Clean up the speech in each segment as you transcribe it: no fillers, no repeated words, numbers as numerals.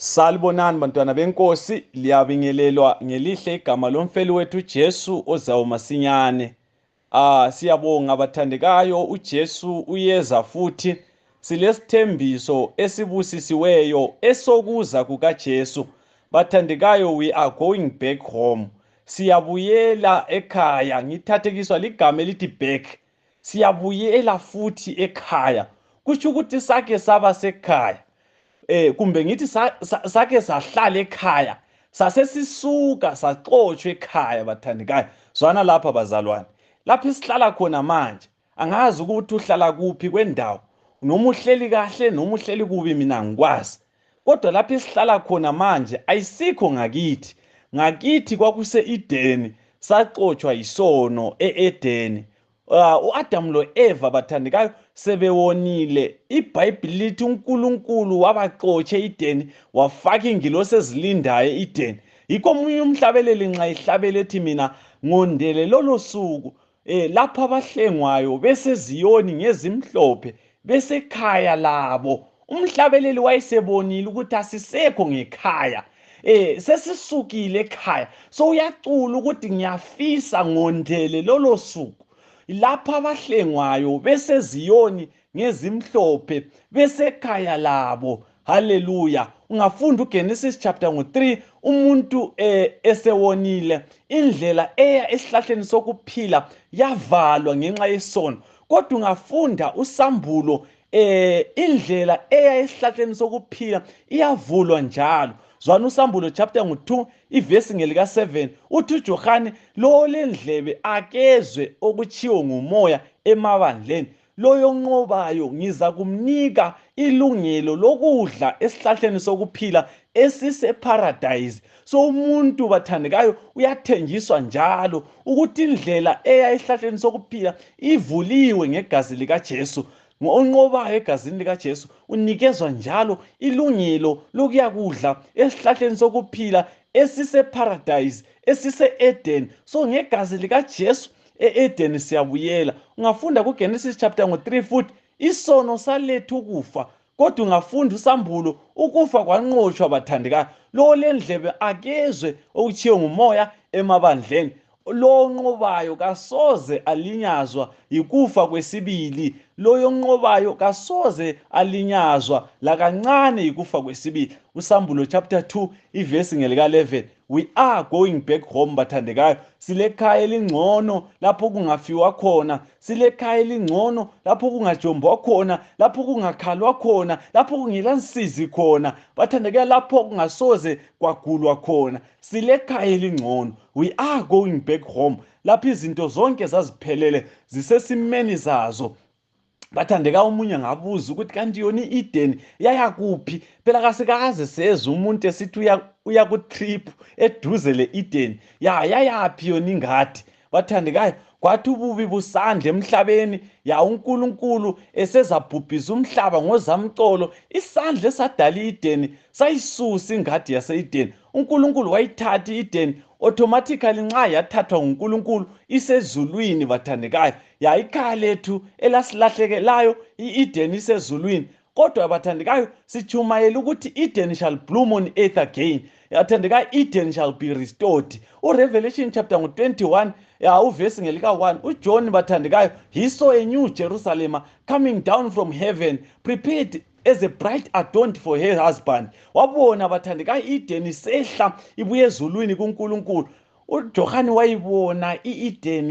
Salibonani bantwana benkosi, liyabingelelwa ngelihle igama lomfeli wethu uJesu ozayo masinyane. Siyabonga bathandekayo, uJesu uyeza futhi. Silesithembiso esibusisiweyo esokuza kukaJesu. Bathandekayo, we are going back home. Siyabuyela ekhaya. Ngithathekiswa ligama elithi back. Siyabuyela futhi ekhaya. Kusho ukuthi sake saba sekhaya. Kumbe ngithi sake sahlala ekhaya sasesisuka saxotshwa ekhaya. Bathandekayo, zwana lapha bazalwane, lapho esihlala khona manje angazi ukuthi uhlala kuphi kwendawo, noma uhleli kahle noma uhleli kubi, mina ngikwazi. Kodwa lapho esihlala khona manje ayisikho ngakithi kwakuse-Edeni, saxotshwa yisono e-Edeni. U-Adam lo-Eva bathandekayo sebewonile. iBhayibhili lithi uNkulunkulu wabaxotsha e-Edeni, wafaka ingilosi ezilindayo e-Edeni. Yikho omunye umhlabeleli nxa ihlabele ethi mina ngondele lolo suku lapho abahlengwayo beseziyoni ngezimhlophe besekhaya labo. Umhlabeleli wayesebonile ukuthi asisekho ngekhaya, sesisukile ekhaya. So uyacula ukuthi ngiyafisa ngondele lolo suku lapha abahlengwayo beseziyoni ngezimhlophe besekhaya labo. Haleluya. Ungafunda uGenesis chapter 3, umuntu esewonile, indlela eya esihlahleni sokuphila yavalwa ngenxa yesono. Kodwa ungafunda uSambulo, indlela eya esihlahleni sokuphila iyavulwa njalo. Zwana uSambulo chapter 2 ivesi ngelika 7, uthi uJohane lo lendlebe akezwe okutshiwo ngumoya emabandleni. Loyo onqobayo ngiza kumnika ilungelo lokudla esihlahleni sokuphila esise-paradise. So umuntu bathandekayo uyathenjiswa njalo ukuthi indlela eya esihlahleni sokuphila ivuliwe ngegazi likaJesu. Onqobayo egazini likaJesu unikezwa njalo ilungelo lokuyakudla esihlahleni sokuphila esise-paradise, esise-Eden. So ngegazi likaJesu e-Eden siyabuyela. Ungafunda kuGenesis chapter 3 futhi, isono saletha ukufa. Kodwa ungafunda uSambulo, ukufa kwanqotshwa bathandekayo. Lo lendlebe akezwe okutshiwo ngumoya emabandleni. Lo onqobayo kasoze alinyazwa yikufa kwesibili. Lo onqobayo kasoze alinyazwa lakancane yikufa kwesibili. uSambulo chapter 2 ivesi ngelika 11. We are going back home bathandekayo. Silekhaya elingcono lapho kungafiwa khona, silekhaya elingcono lapho kungajombwa khona, lapho kungakhalwa khona, lapho kungela nsizi khona bathandekayo, lapho kungasoze kwagulwa khona. Silekhaya elingcono. We are going back home lapho izinto zonke zaziphelele, zisesimeni zazo. Bathandeka, omunye ngabuza ukuthi kanti yona i-Eden yaya kuphi? Phela kasikaze sezwe umuntu esithi uya ku-trip eduze le-Eden. Yayaphi yona ingadi? Bathandekayo, kwathi ububi busandla emhlabeni, uNkulunkulu esezabhubhisa umhlaba ngozamcolo, isandla esadala i-Eden sayisusa ingadi yase-Eden. uNkulunkulu wayithatha i-Eden automatically nxa yathathwa nguNkulunkulu isezulwini bathandekayo. Ikhaya lethu elasilahlekelayo i-Eden isezulwini. Kodwa bathandekayo, sichumayela ukuthi Eden shall bloom on earth again. Bathandekayo, Eden shall be restored. uRevelation chapter 21 uvesi ngelika 1, uJohn bathandekayo, he saw a new Jerusalem coming down from heaven, prepared as a bride adorned for her husband. Wabona bathandekayo i-Eden isehla ibuye ezulwini kuNkulunkulu. uJohane wayibona i-Eden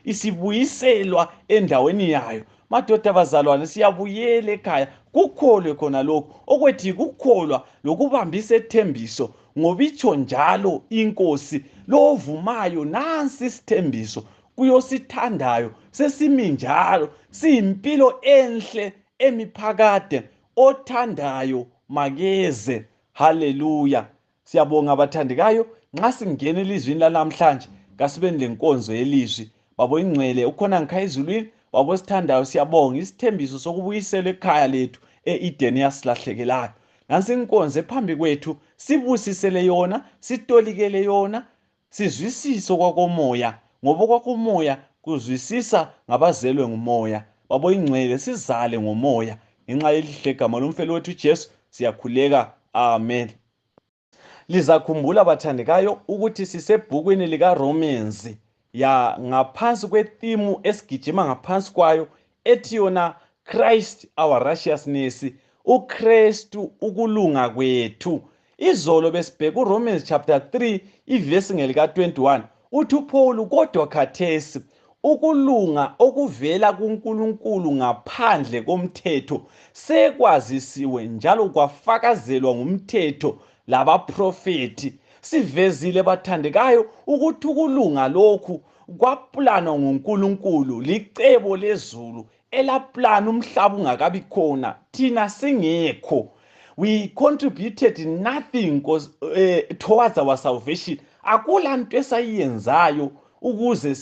isibuyiselwa endaweni yayo. Madoda bazalwane, siyabuyela ekhaya. Kukholwe khona lokho okwethi kukholwa lokubambisa ethembiso, ngoba itsho njalo iNkosi, lo ovumayo nansi isithembiso kuyosithandayo sesimi njalo, siyimpilo enhle emiphakade, othandayo makeze. Haleluya. Siyabonga bathandekayo. Nxa singena elizwini lanamhlanje kasibeni lenkonzo yelizwi. Babo ingcwele ukhona ngikhaya ezulwini, babo sithandayo, siyabonga isithembiso sokubuyisela ekhaya lethu e-Eden yasilahlekelayo. Nansi inkonzo ephambi kwethu, sibusisele yona, sitolikele yona, sizwisise kwakomoya, ngoba kwakomoya kuzwisisa ngabazelwe ngumoya. Babo ingcwele sizale ngomoya ngenxa yelihle igama lomfelo wethu uJesu. Siyakhuleka. Amen. Lizakhumbula bathandekayo ukuthi sisebhukwini likaRomans ya ngaphansi kwethimu esigijima ngaphansi kwayo ethi yona Christ our righteousness, uKristu ukulunga kwethu. Izolo besibheka uRomans chapter 3 ivesi ngelika 21 uthi uPaul kodwa khathesi ukulunga okuvela kuNkulunkulu ngaphandle komthetho sekwazisiwe njalo kwafakazelwa ngumthetho labaprofeti. Sivezile bathandekayo ukuthi ukulunga lokhu kwaplanwa nguNkulunkulu, licebo lezulu elaplana umhlaba ungakabi khona thina singekho. We contributed nothing towards our salvation. Akula nto esayenzayo ukuze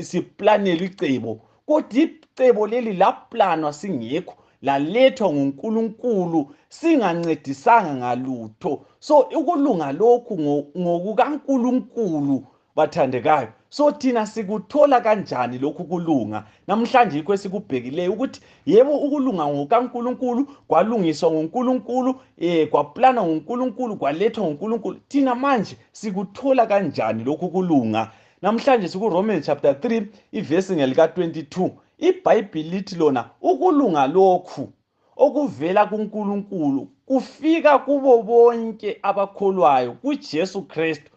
siplanele icebo, kodwa icebo leli laplanwa singekho, lalethwa nguNkulunkulu singancedisanga ngalutho. So ukulunga lokhu ngokukaNkulunkulu bathandekayo. So thina sikuthola kanjani lokhu kulunga? Namhlanje yikho esikubhekileyo ukuthi yebo ukulunga ngokaNkulunkulu, kwalungiswa nguNkulunkulu, kwaplanwa nguNkulunkulu, kwalethwa nguNkulunkulu. Thina manje sikuthola kanjani lokhu kulunga? Namhlanje sikuRomans chapter 3 ivesi ngelika 22. IBhayibheli lithi lona ukulunga lokhu okuvela kuNkulunkulu kufika kubo bonke abakholwayo kuJesu Kristu.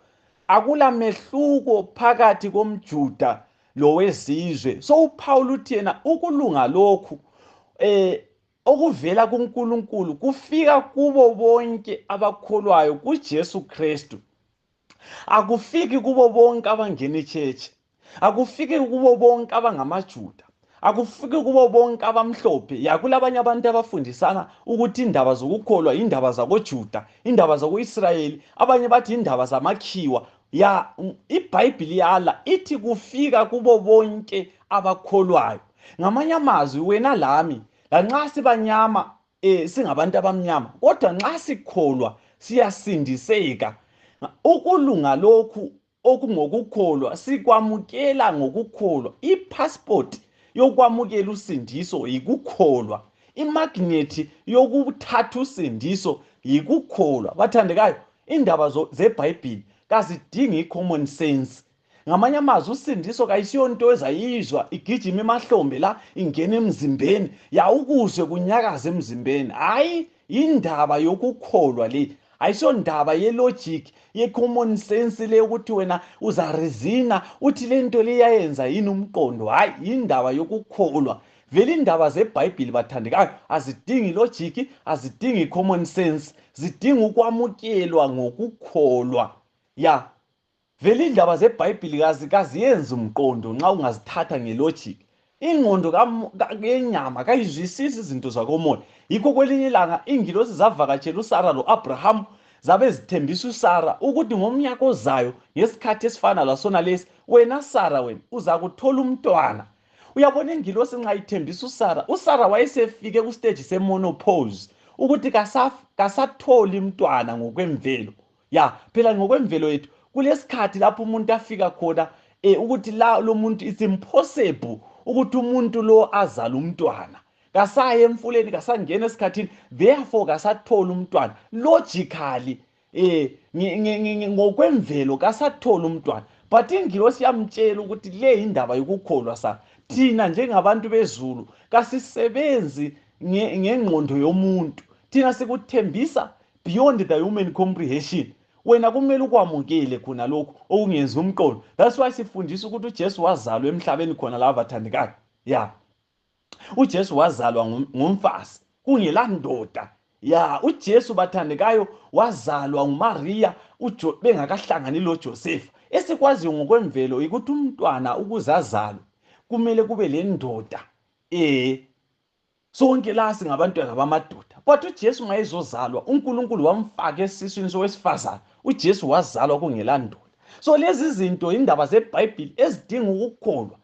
Akula mehluko phakathi komJuda lowezizwe. So uPaul uthi yena ukulunga lokhu okuvela kuNkulunkulu kufika kubo bonke abakholwayo kuJesu Kristu. Akufiki kubo bonke abangena eChurch, akufiki kubo bonke abangamaJuda, akufiki kubo bonke abamhlophe. Yakulabanye abantu abafundisana ukuthi indaba zokukholwa indaba zakoJuda, indaba zakoIsrayeli, abanye bathi indaba zamakhiwa. Ya iBhayibheli yala ithi kufika kubo bonke abakholwayo. Ngamanye amazwi wena lami lanxa sibanyama singabantu abamnyama, kodwa nxa sikholwa siyasindiseka. Ukulunga lokhu okungokukholwa sikwamukela ngokukholwa. Ipassport yokwamukela usindiso yikukholwa. Imagnet yokuthatha usindiso yikukholwa. Bathandekayo, indaba zeBhayibheli kazidingi common sense. Ngamanye amazwi usindiso kayisiyonto ezayizwa igijima emahlombe la ingena emzimbeni ya ukuzwe kunyakaza emzimbeni. Hayi, indaba yokukholwa le. Ayisondaba yelogic ye-common sense le ukuthi wena uzarezina uthi lento leyayenza yini umqondo. Hayi, indaba yokukholwa. Vele indaba zeBhayibheli bathandekayo azidingi logic, azidingi common sense, zidinga ukwamukelwa ngokukholwa. Ya vele indaba zeBhayibheli kaziyenza umqondo nxa ungazithatha ngelogic. Ingqondo yenyama kayizwisisi izinto zakomoya. Yikho kwelinye ilanga ingilosi zavakatshela uSara loAbraham zabe zithembisa uSara ukuthi ngomnyaka ozayo ngesikhathi esifana lasona lesi wena Sara wena uza kuthola umntwana. Uyabona ingilosi nxa ithembisa uSara wayesefike ku stage semonopause ukuthi kasatholi umntwana ngokwemvelo. Ya phela ngokwemvelo yethu kulesikhathi lapho umuntu afika khona ukuthi lo muntu it's impossible ukuthi umuntu lo azale umntwana. Kasaye emfuleni, kasangena esikhathini, therefore kasathola umntwana. Logically ngokwemvelo kasathola umntwana. But ingilosi yamtshela ukuthi le indaba yokukholwa sa thina njengabantu bezulu kasisebenzi ngengqondo yomuntu. Thina sikuthembisa beyond the human comprehension. Wena kumele ukwamukele khona lokho okungenza umqondo. That's why sifundisa ukuthi uJesu wazalwa emhlabeni khona la bathandekayo. Ya uJesu wazalwa ngumfazi kungela ndoda. Ya uJesu bathandekayo wazalwa nguMaria bengakahlangani loJoseph. Esikwaziyo ngokwemvelo ukuthi umntwana ukuzazalwa kumele kube lendoda. Sonke la singabantwana bamadoda. But uJesu ngayezozalwa uNkulunkulu wamfaka esiswini sowesifazana. uJesu wazalwa kungela ndoda. So lezi zinto indaba zeBhayibheli ezidinga ukukholwa,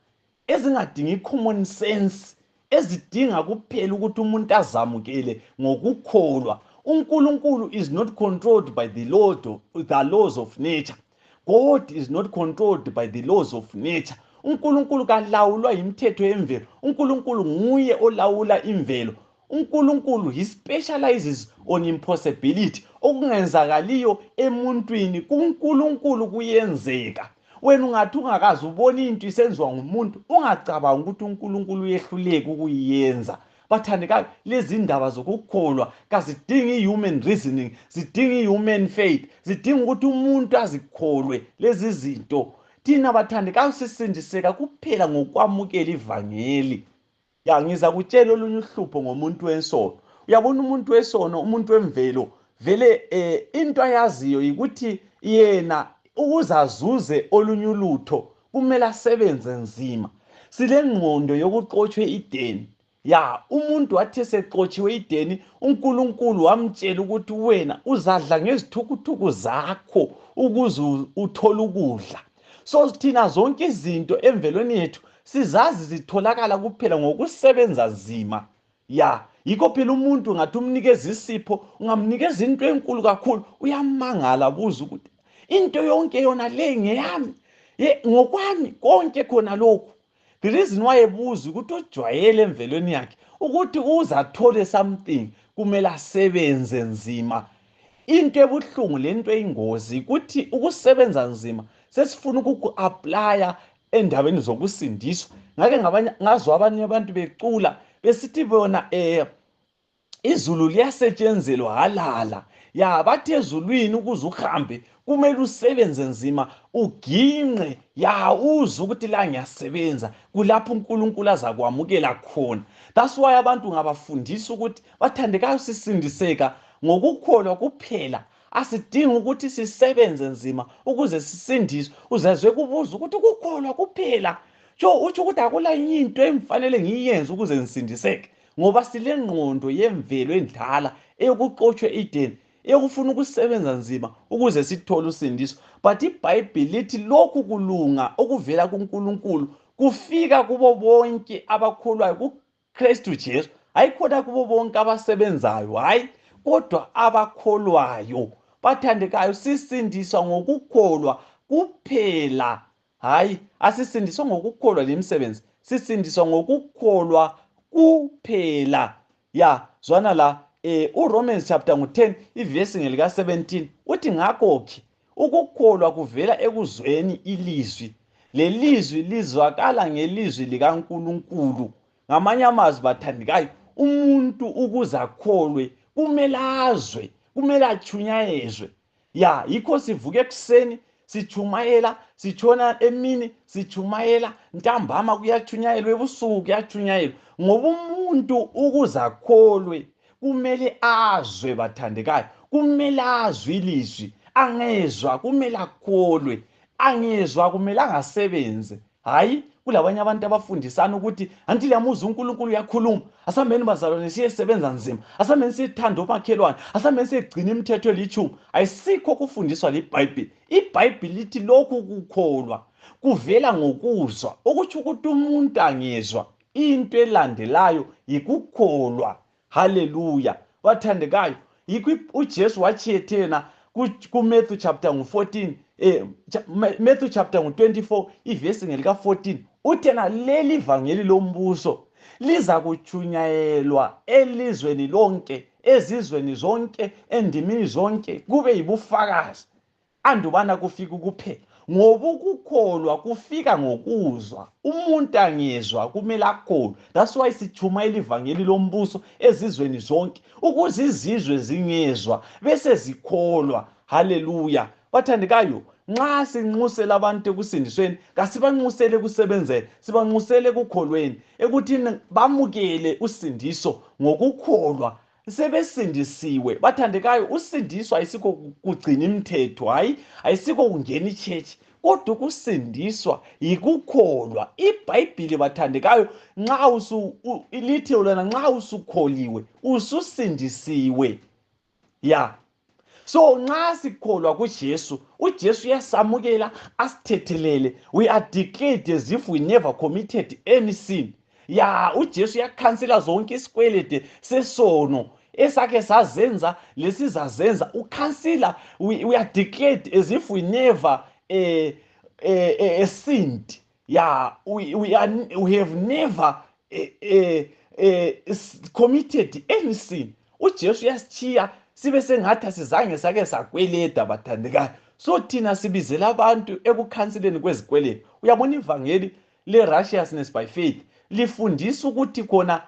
ezingadingi common sense, ezidinga kuphela ukuthi umuntu azamukele ngokukholwa. uNkulunkulu is not controlled by the laws of nature. God is not controlled by the laws of nature. uNkulunkulu kalawulwa imithetho yemvelo. uNkulunkulu nguye olawula imvelo. uNkulunkulu he specializes on impossibility. Okungenzakaliyo emuntwini kuNkulunkulu kuyenzeka. Wena ungathi ungakazi ubona into isenziwa ngumuntu, ungacabanga ukuthi uNkulunkulu uyehluleka ukuyenza. Bathandekayo, lezi ndaba zokukholwa kazidingi human reasoning, zidingi human faith, zidinga ukuthi umuntu azikholwe lezi zinto. Thina bathandekayo sisindiseka kuphela ngokwamukela ivangeli. Ya ngiza kutshela olunye uhlupho ngomuntu wensono. Uyabona umuntu wesono, umuntu wemvelo, vele into ayaziyo ukuthi yena ukuzazuze olunye ulutho kumele asebenze nzima. Sile ngqondo yokuxotshwe ideni. Ya umuntu wathi eseqotshiwe ideni, uNkulunkulu wamtshela ukuthi wena uzadla ngezithukuthuku zakho ukuze uthole ukudla. So thina zonke izinto emvelweni yethu sizazi zitholakala kuphela ngokusebenza nzima. Ya yikho phela umuntu ngathi umnikeza isipho, ungamnikeza into enkulu kakhulu, uyamangala buza ukuthi into yonke yona le ngeyami, ngokwami konke khona lokhu. The reason why ebuza ukuthi ujwayele emvelweni yakhe ukuthi uzathole something kumele asebenze nzima. Into ebuhlungu lento eyingozi ukuthi ukusebenza nzima sesifuna ukuku-applya endabeni zokusindiswa. Ngake ngazwa abanye abantu becula besithi bona izulu liyasetshenzelwa halala. Ya bathi ezulwini ukuze uhambe kumele usebenze nzima, uginqe, ya uzwe ukuthi la ngiyasebenza, kulapho uNkulunkulu azakwamukela khona. That's why abantu ngabafundisa ukuthi bathandekayo sisindiseka ngokukholwa kuphela. Asidingi ukuthi sisebenze nzima ukuze sisindiswe. Uzezwe kubuza ukuthi ukukholwa kuphela utsho ukuthi akula into emfanele ngiyenze ukuze ngisindiseke, ngoba sile ngqondo yemvelo endala eyokuxotshwe ideni, eyokufuna ukusebenza nzima ukuze sithole usindiso. But iBhayibheli lithi lokhu kulunga okuvela kuNkulunkulu kufika kubo bonke abakholwayo kuKristu Jesu. Hayikhona kubo bonke abasebenzayo, hayi, kodwa abakholwayo. Bathandekayo, sisindiswa ngokukholwa kuphela, hayi asisindiswa ngokukholwa lemsebenzi, sisindiswa ngokukholwa kuphela. Ya zwana la uRomans chapter 10 ivesi ngelika 17 uthi ngakho-ke ukukholwa kuvela ekuzweni ilizwi, lelizwi lizwakala ngelizwi likaNkulunkulu. Ngamanye amazwi bathandekayo, umuntu ukuze akholwe kumele azwe, kumele achunyayezwe. Ya yikho sivuka ekuseni sichumayela, sitshona emini sichumayela, ntambama kuyachunyayelwa, ebusuku kuyachunyayelwa, ngoba umuntu ukuze akholwe kumele azwe. Bathandekayo, kumele azwe ilizwi. Angezwa kumele akholwe, angezwa kumele angasebenze. Hayi kulabanye abantu abafundisana ukuthi anti liyamuza uNkulunkulu uyakhuluma, asambeni bazalwane siyesebenza nzima, asambeni sithanda omakhelwane, asambeni sigcina imithetho elithumi. Ayisikho kufundiswa liBhayibheli. iBhayibheli lithi lokhu kukholwa kuvela ngokuzwa, okuthi ukuthi umuntu angezwa, into elandelayo yikukholwa. Haleluya. Bathandekayo, yikho uJesu wachiyethena kuMatthew chapter 14 Matthew chapter 24 ivesi ngelika 14 uthena leli ivangeli lombuso liza kuchunyayelwa elizweni lonke, ezizweni zonke, endimini zonke, kube yibufakazi. Andubana kufika kuphela, ngoba ukukholwa kufika ngokuzwa. Umuntu angezwa kumele akholwe. That's why sichumayela ivangeli lombuso ezizweni zonke, ukuze izizwe zingezwa bese zikholwa. Haleluya. Bathandekayo, nxa sinxusela abantu ekusindisweni, kasibanxusele kusebenzeni, sibanxusele ekukholweni, ekuthini bamukele usindiso ngokukholwa. Sebesindisiwe. Bathandekayo, usindiswa ayisikho kugcina imithetho, hayi, ayisikho kungena ichechi, kodwa ukusindiswa yikukholwa. iBhayibheli bathandekayo, nxa lithi lona nxa usukholiwe ususindisiwe. Ya so nxa sikholwa kuJesu, uJesu uyasamukela asithethelele. We are declared as if we never committed any sin. Ya uJesu uyakhansela zonke isikwelede sesono esake sazenza lesizazenza. Ukhansela, we are declared as if we never sinned. Yeah, we have never committed any sin. uJesu uyasithiya sibe sengathi asizange sake sakweleda bathandekayo. So thina sibizela abantu ekukhanseleni kwezikweletu. Uyabona ivangeli le-righteousness by faith lifundisa ukuthi khona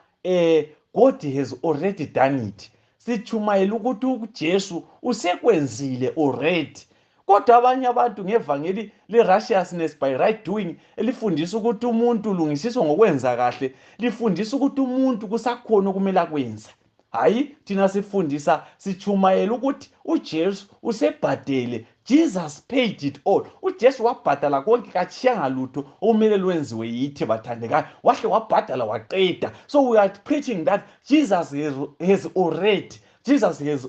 God has already done it. Sitshumayela ukuthi uJesu usekwenzile already. Kodwa abanye abantu ngevangeli le-righteousness by right doing elifundisa ukuthi umuntu ulungisiswa ngokwenza kahle, lifundisa ukuthi umuntu kusakhona okumele akwenza. Hayi, thina sifundisa sichumayela ukuthi uJesu usebhadele. Jesus paid it all. uJesu wabhadala konke, kachiyanga lutho okumele lwenziwe yithi bathandekayo. Wahle wabhadala waqeda. So we are preaching that Jesus has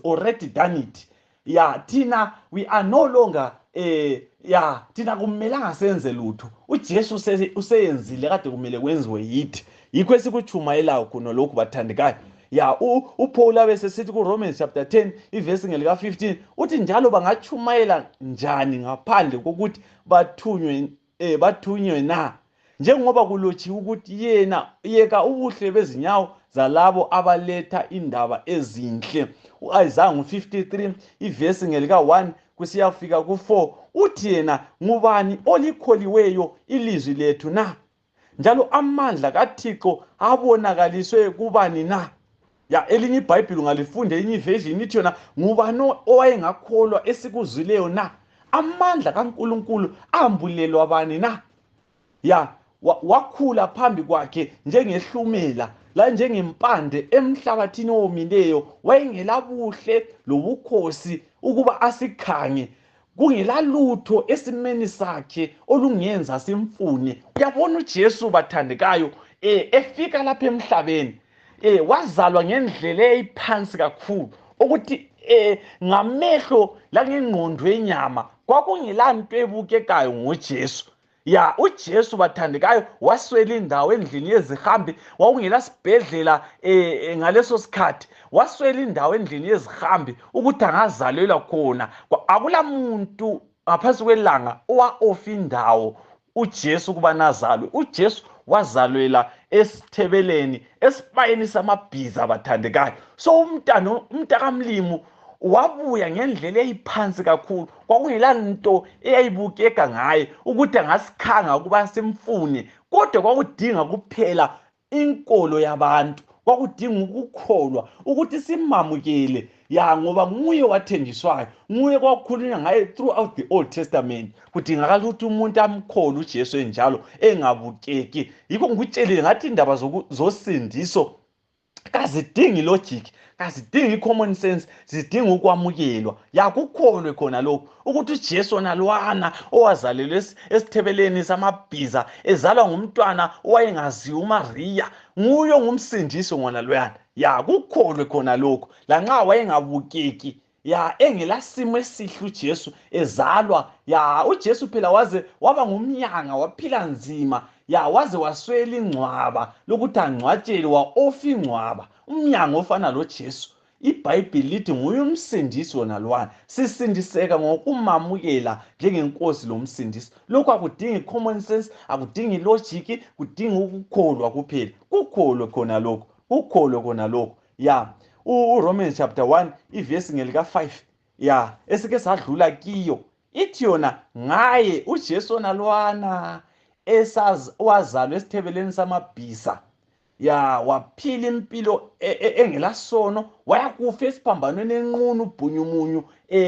already done it. Yeah, thina we are no longer thina kumelanga senze lutho. uJesu useyenzile kade kumele kwenziwe yithi. Yikho esikuchumayelayo khona lokhu bathandekayo. uPaul abesesithi kuRomans chapter 10 ivesi ngelika 15 uthi njalo bangachumayela njani ngaphandle kokuthi bathunywe na, njengoba kulotshiwe ukuthi yena yeka ubuhle bezinyawo zalabo abaletha indaba ezinhle. uIsaiah 53 ivesi ngelika 1 kusiyafika ku4 uthi yena ngubani olikholiweyo ilizwi lethu na, njalo amandla kaThixo abonakaliswe kubani na. Elinye iBhayibheli ungalifunda elinye iversion ithi yona ngubani owayengakholwa esikuzwileyo na, amandla kaNkulunkulu ambulelwa abani na. Wakhula phambi kwakhe njengehlumela la njengempande emhlabathini owomileyo, wayengelabuhle lobukhosi ukuba asikhange, kungela lutho esimeni sakhe olungenza simfune. Uyabona uJesu bathandekayo efika lapha emhlabeni wazalwa ngendlela eyiphansi kakhulu ukuthi ngamehlo langengqondo yenyama kwakungelanto ebukekayo ngoJesu. uJesu bathandekayo waswela indawo endlini yezihambi, wawungela sibhedlela ngaleso sikhathi, waswela indawo endlini yezihambi ukuthi angazalelwa khona. Akula muntu ngaphansi kwelanga owa-ofa indawo uJesu kuba nazalwe. uJesu wazalwela esithebeleni esibayeni samabhiza bathandekayo. So umntakamlimu wabuya ngendlela eyiphansi kakhulu, kwakungela nto eyayibukeka ngaye ukuthi angasikhanga ukuba simfune, kodwa kwakudinga kuphela inkolo yabantu, kwakudinga ukukholwa ukuthi simamukele ngoba nguye wathenjiswayo, nguye kwakukhulunywa ngaye throughout the Old Testament. Kudingakala ukuthi umuntu amkholwe uJesu enjalo engabukeki. Yikho ngikutshelile ngathi indaba zosindiso kazidingi logic, kazidingi common sense, zidinga ukwamukelwa. Kukholwe khona lokho ukuthi uJesu nalwana owazalelwe esithebeleni samabhiza ezalwa ngumntwana owayengaziwa uMaria, nguye ngumsindisi ngona loyana. Kukholwe khona lokho lanxa wayengabukeki engelasimo esihle uJesu ezalwa. uJesu phela waze waba ngumnyanga, waphila nzima waze waswela ingcwaba lokuthi angcwatshelwe, wa-ofa ingcwaba. Umnyanga ofana loJesu iBhayibheli lithi nguye umsindisi wona lwana. Sisindiseka ngokumamukela njengenkosi lomsindisi. Lokhu akudingi common sense, akudingi logic, kudinga ukukholwa kuphela. Kukholwe khona lokho, kukholwe khona lokho. uRomans chapter 1 ivesi ngelika 5 esike sadlula kiyo ithi yona ngaye uJesu nalwana wazalwa esithebeleni samabhiza waphila impilo engelasono, wayakufa esiphambanweni enqunu ubhunyu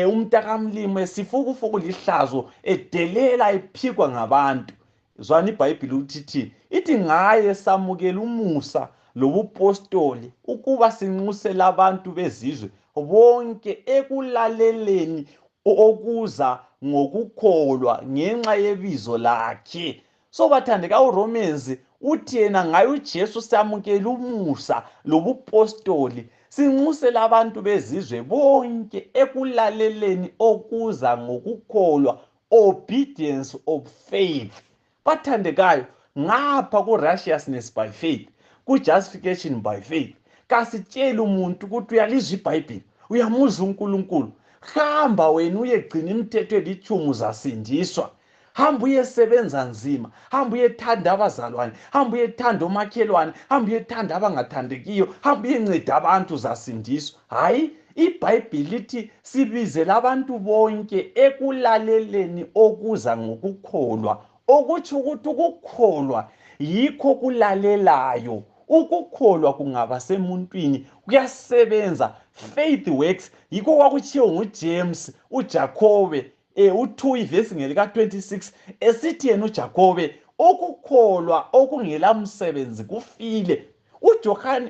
umntakamlimo esifukufuku lihlazo edelela ephikwa ngabantu. Zwana iBhayibheli ukuthi ithi ngaye samukela umusa lobupostoli ukuba sinxusela abantu bezizwe bonke ekulaleleni okuza ngokukholwa ngenxa yebizo lakhe. So bathandeka uRomans uthi yena ngaye uJesu samukela umusa lobupostoli sinxusela abantu bezizwe bonke ekulaleleni okuza ngokukholwa, obedience of faith. Bathandekayo ngapha ku-righteousness by faith, ku-justification by faith, kasitshela umuntu ukuthi uyalizwa iBhayibheli, uyamuza uNkulunkulu, hamba wena uyegcina imithetho elitshumi uzasindiswa. hamba uyesebenza nzima, hamba uyethanda abazalwane, hamba uyethanda omakhelwane, hamba uyethanda abangathandekiyo, hamba uyenceda abantu uzasindiswa. Hayi, iBhayibhili lithi sibizele abantu bonke ekulaleleni okuza ngokukholwa, okuthi ukuthi ukukholwa yikho kulalelayo. Ukukholwa kungaba semuntwini kuyasebenza. Faith works. Yikho kwakuthiwo nguJames uJakobe 2 ivesi ngelika 26 esithi yena uJakobe, ukukholwa okungela msebenzi kufile.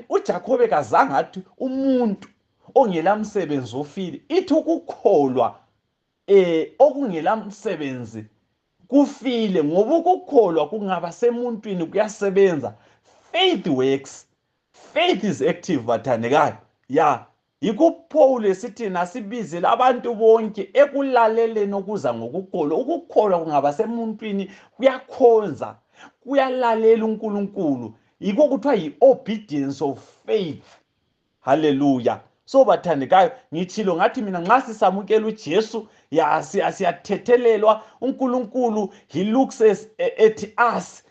uJakobe kazange athi umuntu ongela msebenzi ufile, ithi ukukholwa okungela msebenzi kufile, ngoba ukukholwa kungaba semuntwini kuyasebenza. Faith works. Faith is active, bathandekayo. Ya, yikho Paul esithi nasibizele abantu bonke ekulaleleni okuza ngokukholwa. Ukukholwa kungaba semuntwini kuyakhonza, kuyalalela uNkulunkulu. Yikho kuthiwa yi-obedience of faith. Hallelujah. So bathandekayo, ngithilo ngathi mina nxa sisamukela uJesu siyathethelelwa. uNkulunkulu he looks at us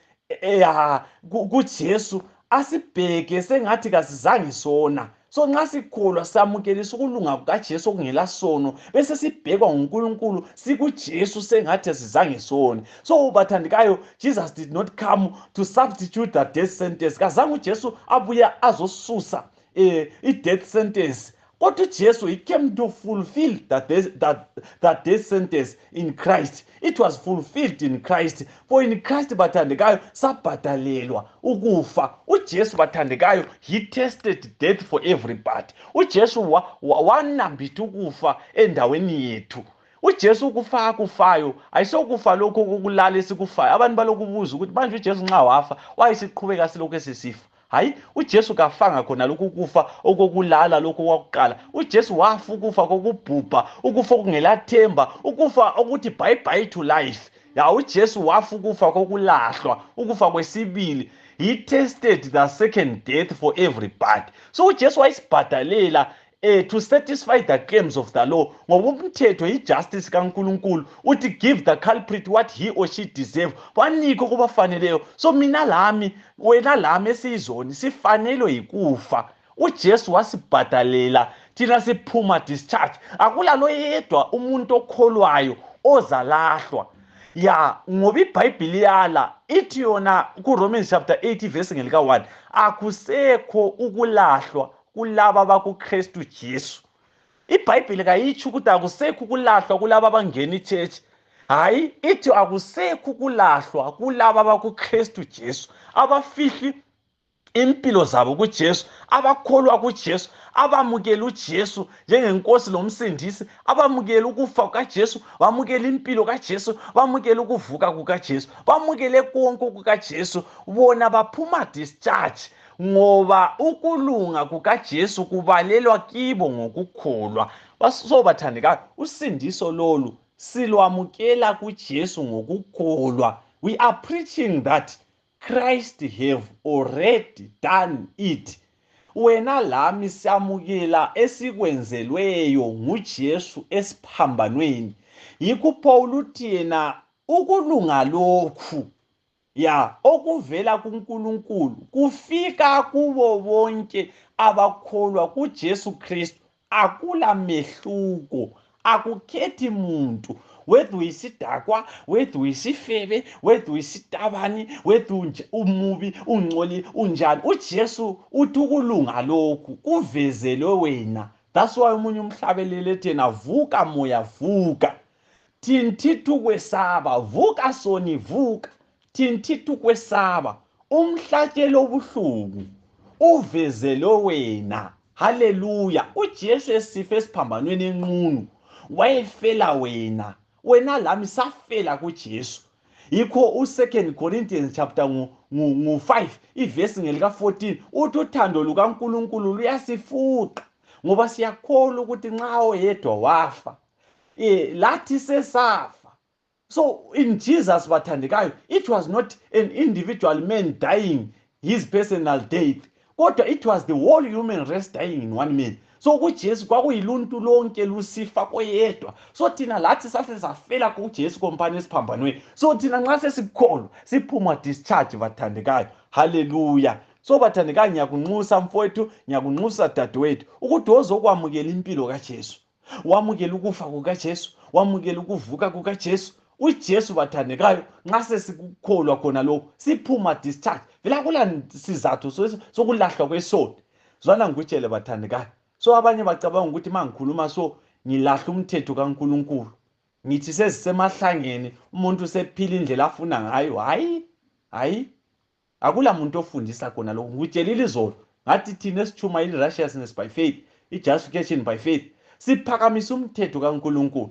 kuJesu, asibheke sengathi kasizange sona. So nxa sikholwa samukelisa ukulunga kukaJesu okungela sono, bese sibhekwa nguNkulunkulu sikuJesu sengathi asizange sona. So bathandekayo, Jesus did not come to substitute the death sentence. Kazange uJesu abuye azosusa i-death sentence. Kodwa uJesu, he came to fulfill that death sentence in Christ. It was fulfilled in Christ. For in Christ bathandekayo sabhadalelwa ukufa. uJesu bathandekayo, he tasted death for everybody. uJesu wanambitha ukufa endaweni yethu. uJesu ukufa akufayo ayisokufa lokho kokulala esikufayo. Abantu balokubuza ukuthi manje uJesu nxa wafa wayesiqhubeka silokho esisifa. Hayi, uJesu kafanga khona lokhu kufa okokulala lokho kwakuqala. uJesu wafa ukufa kokubhubha, ukufa okungelathemba, ukufa okuthi bye bye to life. Ya, uJesu wafa ukufa kokulahlwa, ukufa kwesibili. He tasted the second death for everybody. So uJesu wayisibhadalela to satisfy the claims of the law. Ngoba umthetho ijustice kaNkulunkulu uthi give the culprit what he or she deserve. Wanikho kubafaneleyo. So mina lami, wena lami esizoni sifanelwe yikufa. uJesu wasibhadalela thina siphuma discharge. Akula loyedwa umuntu okholwayo ozalahlwa. Ya, ngoba iBhayibhili yala ithi yona kuRomans chapter 8 verse ngelika 1, akusekho ukulahlwa kulaba bakuKristu Jesu. iBhayibhili kayitsho ukuthi akusekho ukulahlwa kulaba abangena ichurch. Hayi, ithi akusekho ukulahlwa kulaba bakuKristu Jesu, abafihli impilo zabo kuJesu, abakholwa kuJesu, abamukela uJesu njengenkosi lomsindisi, abamukela ukufa kukaJesu, bamukela impilo kaJesu, bamukela ukuvuka kukaJesu, bamukele konke kukaJesu. Bona baphuma discharge ngoba ukulunga kukaJesu kubalelwa kibo ngokukholwa. So bathandekayo, usindiso lolu silwamukela kuJesu ngokukholwa. We are preaching that Christ have already done it. Wena lami siyamukela esikwenzelweyo nguJesu esiphambanweni. Yikho Paul uthi yena ukulunga lokhu okuvela kuNkulunkulu kufika kubo bonke abakholwa kuJesu Kristu. Akula mehluko, akukhethi muntu, whether uyisidakwa, whether uyisifebe, whether uyisitabani, whether umubi, ungcoli, unjani. uJesu uthi ukulunga lokhu kuvezelwe wena. That's why umunye umhlabelele ethi yena vuka moya vuka, thintithu kwesaba, vuka soni vuka, thintithu kwesaba. Umhlatshelo obuhlungu uvezelwe wena. Hallelujah. uJesu esife esiphambanweni enqunu wayefela wena. Wena lami safela kuJesu. Yikho u2 Corinthians chapter 5 ivesi ngelika 14 uthi uthando lukaNkulunkulu luyasifuqa ngoba siyakholwa ukuthi nxa oyedwa wafa lathi sesafa. So in Jesus bathandekayo, it was not an individual man dying his personal death, kodwa it was the whole human race dying in one man. So kuJesu kwakuyiluntu lonke lusifa koyedwa. So thina lathi sahle safela kuJesu kompani esiphambanweni. So thina nxa sesikholwa siphuma discharge bathandekayo. Hallelujah. So bathandekayo ngiyakunxusa mfowethu, ngiyakunxusa dadewethu ukuthi wozokwamukela impilo kaJesu. Wamukela ukufa kukaJesu, wamukela ukuvuka kukaJesu. uJesu bathandekayo nxa sesikukholwa khona lokho siphuma discharge. Vela kula sizathu sokulahlwa kwesono. Zwana ngikutshele bathandekayo. So abanye bacabanga ukuthi mangikhuluma so ngilahla umthetho kaNkulunkulu. Ngithi sezisemahlangeni umuntu sephila indlela afuna ngayo. Hayi. Akula muntu ofundisa khona lokho. Ngikutshelile izolo ngathi thina esithuma righteousness by faith, justification by faith, siphakamisa umthetho kaNkulunkulu.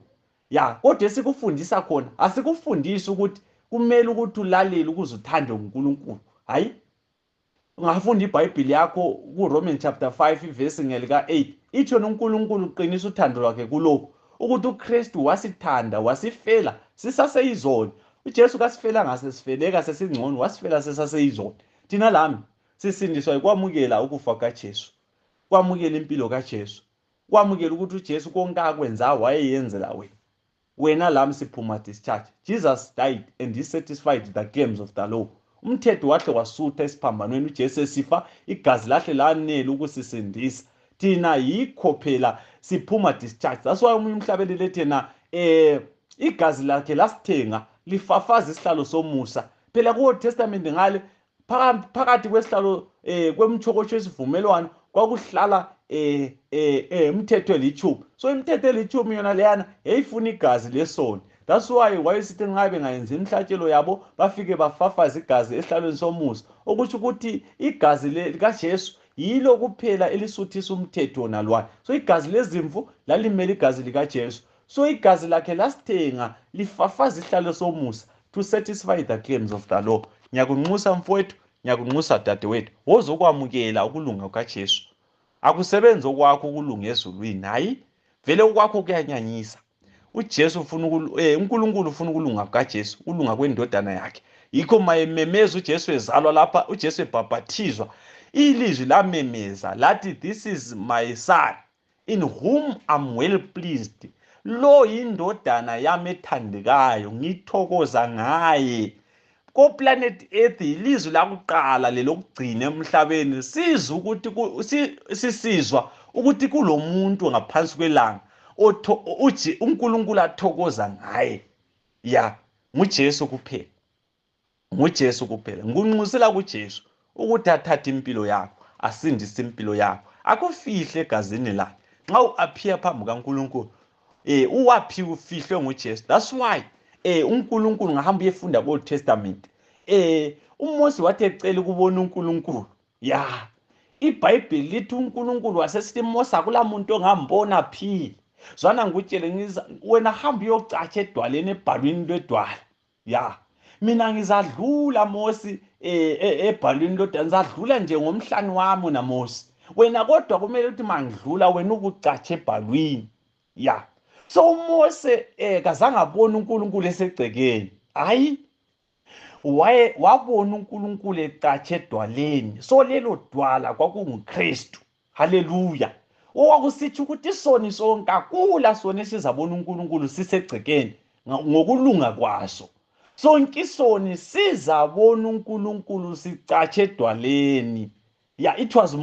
Ya, kodwa esikufundisa khona asikufundisi ukuthi kumele ukuthi ulalele ukuze uthande uNkulunkulu. Hayi. Ungafunda iBhayibheli yakho kuRomans chapter 5 verse ngelika 8. Ithi uNkulunkulu uqinisa uthando lwakhe kulokho ukuthi uKristu wasithanda wasifela sisaseyizoni. uJesu kasifela ngasesifeleka sesingcono, wasifela sesaseyizoni. Thina lami sisindiswa ukwamukela ukufa kaJesu, kwamukela impilo kaJesu, kwamukela ukuthi uJesu konke akwenza wayeyenzela wena. Wena lami siphuma discharge. Jesus died and he satisfied the claims of the law. Umthetho wahle wasutha esiphambanweni, uJesu esifa, igazi lahle lanele ukusisindisa. Thina yikho phela siphuma discharge. That's why umunye umhlabeleli thina igazi lakhe lasithenga lifafaza isihlalo somusa. Phela ku Old Testament ngale phakathi kwesihlalo kwemthokosho esivumelwano kwakuhlala umthetho elithumi. So imithetho elithumi yona leyana yayifuna igazi lesono. That's why wayesithi nxa bengayenza imhlatshelo yabo bafike bafafaza igazi esihlalweni somusa. Okusho ukuthi igazi likaJesu yilo kuphela elisuthisa umthetho nalwana. So igazi lezimvu lalimela igazi likaJesu. So igazi lakhe lasithenga lifafaza isihlalo somusa to satisfy the claims of the law. Ngiyakunxusa mfowethu, ngiyakunxusa dadewethu, wozokwamukela ukulunga kukaJesu. Akusebenzi okwakho ukulunga ezulwini. Hayi, vele okwakho kuyanyanyisa. uJesu ufuna uNkulunkulu ufuna ukulunga kukaJesu, ukulunga kwendodana yakhe. Yikho mayememeza uJesu ezalwa lapha, uJesu ebhaphathizwa, ilizwi lamemeza lathi, this is my son in whom I'm well pleased. Lo yindodana yami ethandekayo, ngithokoza ngaye. Ko planet Earth ilizwi lakuqala lelokugcina emhlabeni sizwa ukuthi sisizwa ukuthi kulomuntu ngaphansi kwelanga uthi uNkulunkulu athokoza ngaye. Ya, nguJesu kuphela. nguJesu kuphela. Ngunxusela kuJesu ukuthi athathe impilo yakho, asindise impilo yakho, akufihle egazini lakhe. Nxa uappear phambi kaNkulunkulu uwaphi ufihlwe nguJesu. That's why uNkulunkulu ngahamba uyefunda ku Old Testament. uMose wathi ecela ukubona uNkulunkulu. Ya, iBhayibheli lithi uNkulunkulu wasesithi Mose akula muntu ongambona phi. Zwana ngikutshele wena hamba uyocatsha edwaleni ebhalwini lwedwala. Ya, mina ngizadlula Mose ebhalwini lodwa, ngizadlula nje ngomhlani wami naMose. Wena kodwa kumele ukuthi mangidlula wena ukucatsha ebhalwini. Ya, so uMose kazange abone uNkulunkulu esegcekeni. Hayi, wabona uNkulunkulu ecatsha edwaleni. So lelo dwala kwakunguKristu. Hallelujah. Owakusithi ukuthi isoni sonke akula sona esizabona uNkulunkulu sisegcekeni ngokulunga kwaso. Sonke isoni sizabona uNkulunkulu sicatsha edwaleni. Yeah, it was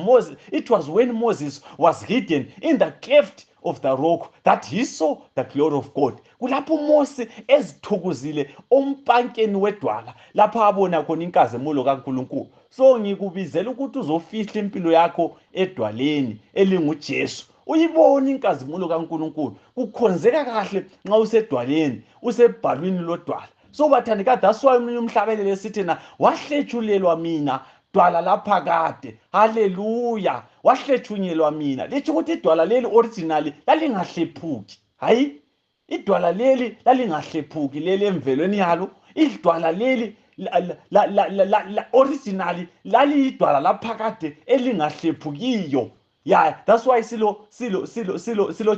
when Moses was hidden in the cleft of the rock that he saw the glory of God. Kulapho uMose ezithukuzile ompankeni wedwala lapha abona khona inkazimulo kaNkulunkulu. So ngikubizela ukuthi uzofihla impilo yakho edwaleni elinguJesu. Uyibona inkazimulo kaNkulunkulu. Kukhonzeka kahle nxa usedwaleni, usebhalwini lodwala. So bathandika, that's why umunye umhlabeleli esithi na wahletshulelwa mina dwala lapha kade. Hallelujah. Wahlethunyelwa mina. Lithi ukuthi idwala leli originally lalingahlephuki. Hayi, idwala leli lalingahlephuki leli emvelweni yalo. Idwala leli originally laliyidwala lapha kade elingahlephukiyo. Yeah, that's why silo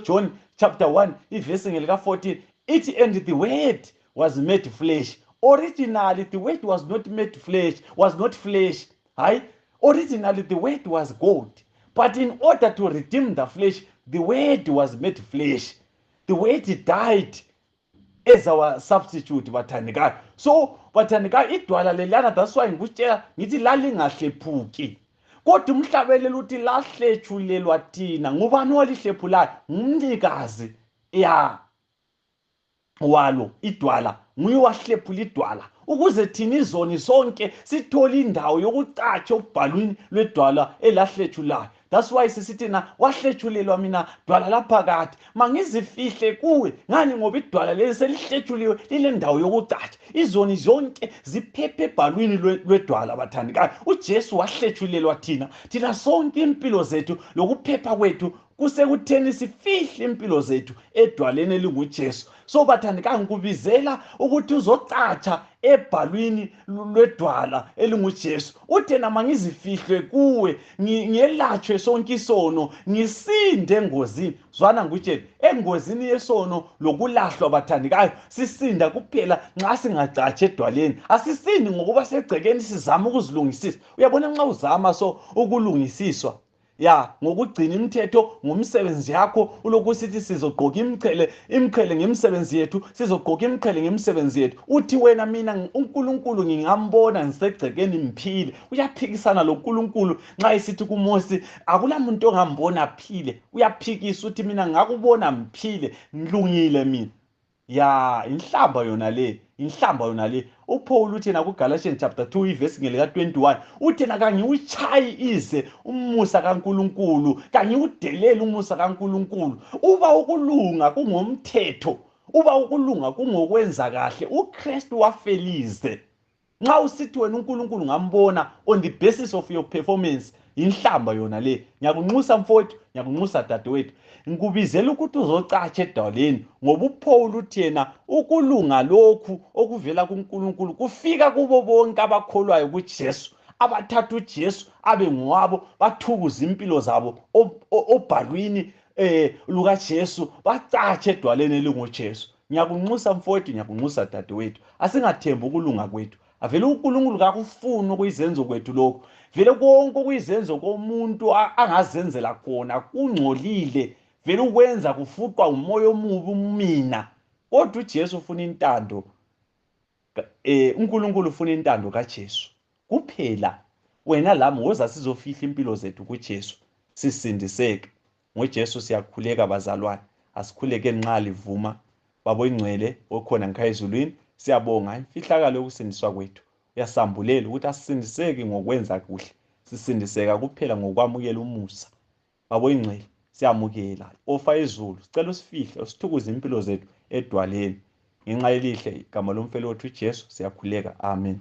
John chapter 1 verse ngelika 14 it and the word was made flesh. Originally the word was not made flesh, was not flesh. Hayi, originally the word was God, But in order to redeem the flesh, the word was made flesh. The word died as our substitute, bathandikayo. So bathandikayo, idwala leliyana, that's why ngikutshela ngithi lalingahlephuki. Kodwa umhlabelela uthi lahlethulelwa thina. Ngubani walihlephulayo? Ngumnikazi walo idwala, nguye wahlephula idwala ukuze thina izoni sonke sithole indawo yokucatsha okubhalwini lwedwala elahlethulayo. That's why sisithi na wahlethulelwa mina dwala laphakathi, mangizifihle kuwe. Ngani? Ngoba idwala leli selihlethuliwe lile ndawo yokucatsha, izoni zonke ziphephe ebhalwini lwedwala. Bathandikayo, uJesu wahlethulelwa thina sonke impilo zethu lokuphepha kwethu kusekutheni sifihle impilo zethu edwaleni elinguJesu. So bathandikayo, ngikubizela ukuthi uzocatsha ebhalwini lwedwala elinguJesu. Uthena mangizifihle kuwe, ngelatshwe sonke isono, ngisinde engozini. Zwana ngikutshela, engozini yesono lokulahlwa bathandikayo, sisinda kuphela nxa singacatsha edwaleni. Asisindi ngokuba segcekeni sizama ukuzilungisisa. Uyabona, nxa uzama so ukulungisiswa ngokugcina imithetho ngumsebenzi yakho, ulokusithi sizogqoka imqhele ngemisebenzi yethu, sizogqoka imqhele ngemisebenzi yethu. Uthi wena mina uNkulunkulu ngingambona ngisegcekeni mphile. Uyaphikisana loNkulunkulu nxa esithi kuMosi akulamuntu ongambona aphile. Uyaphikisa uthi mina ngakubona mphile, ngilungile mina. Inhlamba yona le. uPaul uthena kuGalatians chapter 2 verse ngelika 21, uthena kangiuchayi ize umusa kaNkulunkulu, kangiudelele umusa kaNkulunkulu. Uba ukulunga kungomthetho, uba ukulunga kungokwenza kahle, uKristu wafelize. Nxa usithi wena uNkulunkulu ngambona on the basis of your performance, inhlamba yona le. Ngiyakunxusa mfowethu, ngiyakunxusa dadewethu, ngikubizela ukuthi uzocatsha edwaleni, ngoba uPaul uthena ukulunga lokhu okuvela kuNkulunkulu kufika kubo bonke abakholwayo kuJesu, abathatha uJesu abe ngwabo, bathukuza impilo zabo obhalwini lukaJesu, bacatshe edwaleni elinguJesu. Ngiyakunxusa mfowethu, ngiyakunxusa dadewethu, asingathembi ukulunga kwethu. Avele uNkulunkulu kakufuni ukuyizenzo kwethu lokho. Vele konke okuyizenzo komuntu angazenzela khona kungcolile, vele ukwenza kufuqwa umoya omubi umina. Kodwa uJesu ufuna intando, uNkulunkulu ufuna intando kaJesu kuphela. Wena lami woza sizofihla impilo zethu kuJesu, sisindiseke ngoJesu. Siyakhuleka bazalwane, asikhuleke nxa livuma. Babo ingcwele okhona ngikhaya ezulwini, siyabonga imfihlakalo yokusindiswa kwethu. Uyasambulela ukuthi asisindiseki ngokwenza kuhle, sisindiseka kuphela ngokwamukela umusa. Babo ingcwele, siyamukela ofa ezulu, sicela usifihle, usithukuze impilo zethu edwaleni. Ngenxa yelihle igama lomfelo wethu uJesu siyakhuleka. Amen.